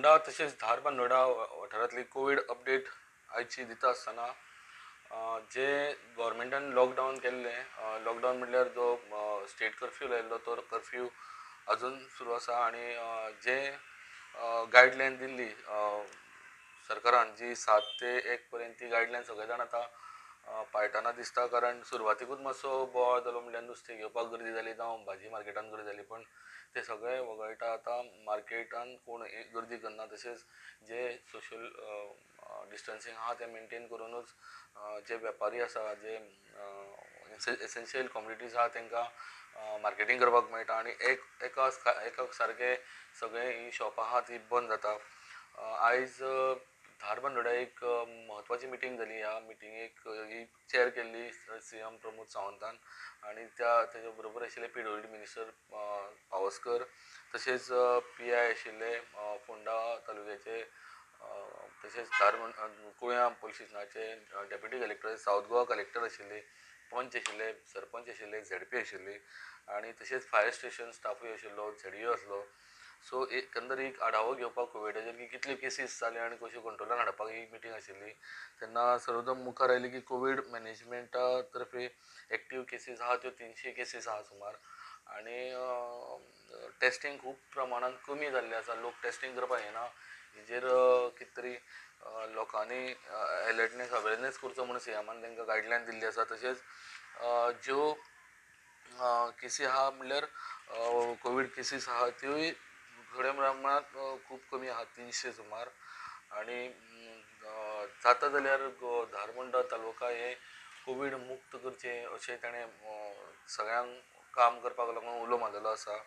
फोंडा तशेंच धारबांदोडा वाठारांतली Covid update आयची दिता आसतना जे गोवोरमेंटान लॉकडावन केल्लें, लॉकडावन म्हणल्यार जो स्टेट कर्फ्यू लायिल्लो तो कर्फ्यू अजून सुरू आसा आनी जे गायडलायन दिल्ली सरकारान जी 7 ते 1 पर्यंत ती गायडलायन सगळे जाण आतां पाळटना दिसता. कारण सुरवातेकूच मातसो बोवाळ जालो, म्हणल्यार नुस्तें घेवपाक गर्दी जाली जावं भाजी मार्केटान गर्दी जाली, पण ते सगळे वगळटा आतां मार्केटान कोण गर्दी करना. तशेंच जे सोशल डिस्टन्सींग आहा तें मेनटेन करुनूच जे वेपारी आसा, जे एसेन्शियल कॉमोडिटीज आहा तांकां मार्केटींग करपाक मेळटा आनी एका सारकें सगळें ही शॉपां आहा ती बंद जाता. आयज धारबांदोड्या एक म्हत्वाची मिटींग जाली. ह्या मिटिंगेक ही चेअर केल्ली सीएम प्रमोद सावंतान आनी त्या तेजे बरोबर आशिल्ले पीडब्ल्यूडी मिनिस्टर पावसकर, तशेंच पीआय आशिल्ले फोंडा तालुक्याचे, तशेंच कुळ्यां police स्टेशनाचे deputy collector, south Goa collector आशिल्ले, पंच आशिल्ले, सरपंच आशिल्ले, झेडपी आशिल्ली आनी तशेंच फायर स्टेशन स्टाफूय आशिल्लो, झेडयू आसलो. सो एकंदर एक आढावो घेवपाक कोविडाचेर की कितल्यो केसीस जाले आनी कश्यो कंट्रोलान हाडपाक ही मिटींग आशिल्ली. तेन्ना सर्वप्रथम मुखार आयली की कोवीड मॅनेजमेंटा तर्फे एक्टीव केसीस आहा त्यो 300 केसीस आहा सुमार आनी टेस्टींग खूब प्रमाणान कमी जाल्लें आसा. लोक टेस्टींग करपाक येना, हेजेर कितें तरी लोकांनी एलर्टनेस अवेरनेस करचो म्हणून सीएमान तांकां गायडलायन दिल्ली आसा. तशेंच ज्यो केसी आहा म्हणल्यार कोवीड केसीस आहा त्योय थोड्या प्रमाणांत खूब कमी आहा, 300 सुमार. आनी जाता जाल्यार धारबांदोडा तालुका हे कोवीड मुक्त करचें अशें ताणें सगळ्यांक काम करपाक लागून उलो मारलेलो आसा.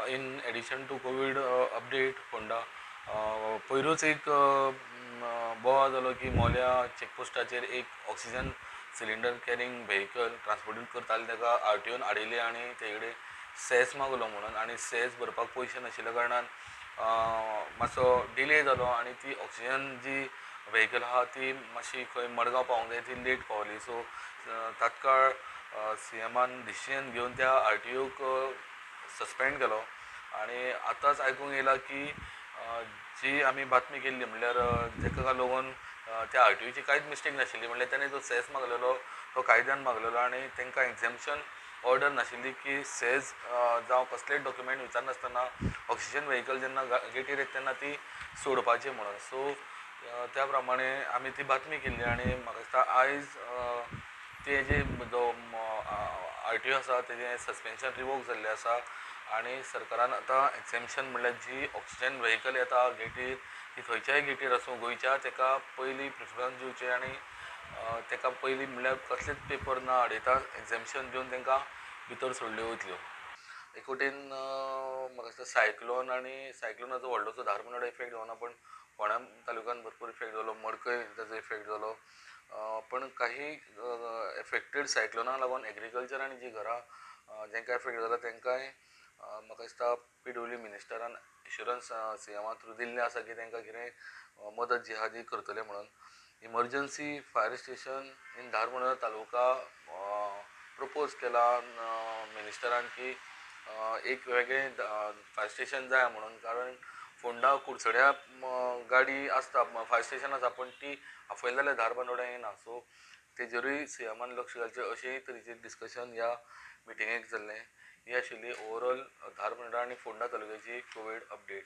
In addition to covid update Ponda पयरूच एक बोवाळ जालो की मोल्या चॅकपोस्टाचेर एक oxygen cylinder carrying vehicle transporting करताले, ताका आरटीओन आडयली आनी ते कडेन सेस मागलो म्हणून, आनी सेस भरपाक पयशे नाशिल्ल्या कारणान मातसो डिले जालो आनी ती ऑक्सिजन जी व्हेकल आहा ती मातशी खंय मडगांव पावोंक जाय ती लेट पावली. सो तात्काळ सीएमान डिसिजन घेवन त्या आरटीओक सस्पेंड केलो. आनी आतांच आयकूंक येयलां की जी आमी बातमी केल्ली म्हणल्यार जेका लागून त्या आरटीओची कांयच मिस्टेक नाशिल्ली, म्हणल्यार ताणें जो सेस मागलेलो तो कायद्यान मागलेलो आनी तांकां एग्जॅम्पशन ऑर्डर नाशिल्ली की सेज जावं कसलेच डॉक्युमेंट विचारनासतना ऑक्सिजन व्हेकल जेन्ना गेटीर येता तेन्ना ती सोडपाची म्हणून. सो त्या प्रमाणे आमी ती बातमी केल्ली आनी म्हाका दिसता आयज ते जे जो आरटीओ आसा तेजें सस्पेन्शन रिवोक जाल्लें आसा आनी सरकारान आतां एग्जॅम्पशन म्हणल्यार जी ऑक्सिजन व्हेकल येता गेटीर ती खंयच्याय गेटीर आसूं गोंयच्या, तेका पयलीं प्रिफरन्स दिवचें आनी तेका पयलीं म्हणल्यार कसलेच पेपर ना हाडयता एग्जॅम्पशन दिवन तांकां भितर सोडल्यो वयतल्यो. एक वटेन म्हाका दिसता सायक्लोन आनी सायक्लोनाचो व्हडलोसो धारबांदोडा इफेक्ट जावना, पण फोंड्या तालुक्यान भरपूर इफेक्ट जालो, मडकय ताजो इफेक्ट जालो. पण काही एफेक्टेड सायक्लोनाक लागून एग्रीकल्चर आनी जी घरां जांकां एफेक्ट जाला तांकांय म्हाका दिसता पीडब्ल्यूडी मिनिस्टरान एश्युरन्स सीएमा थ्रू दिल्लें आसा की तांकां कितें मदत जी आहा ती करतले म्हणून. Emergency fire station in Dharbandora taluka propose केला मिनिस्टरान की एक वेगळें फायर स्टेशन जाय म्हणून, कारण फोंडा कुडचड्या गाडी आसता, फायर स्टेशन आसा, पण ती आपयली जाल्यार धारबांदोड्या येना. सो तेजेरूय सीएमान लक्ष घालचें अशेंय तरेचें डिस्कशन ह्या मिटिंगेक जाल्लें. ही आशिल्ली ओवरऑल धारबांदोडा आनी फोंडा तालुक्याची कोवीड अपडेट.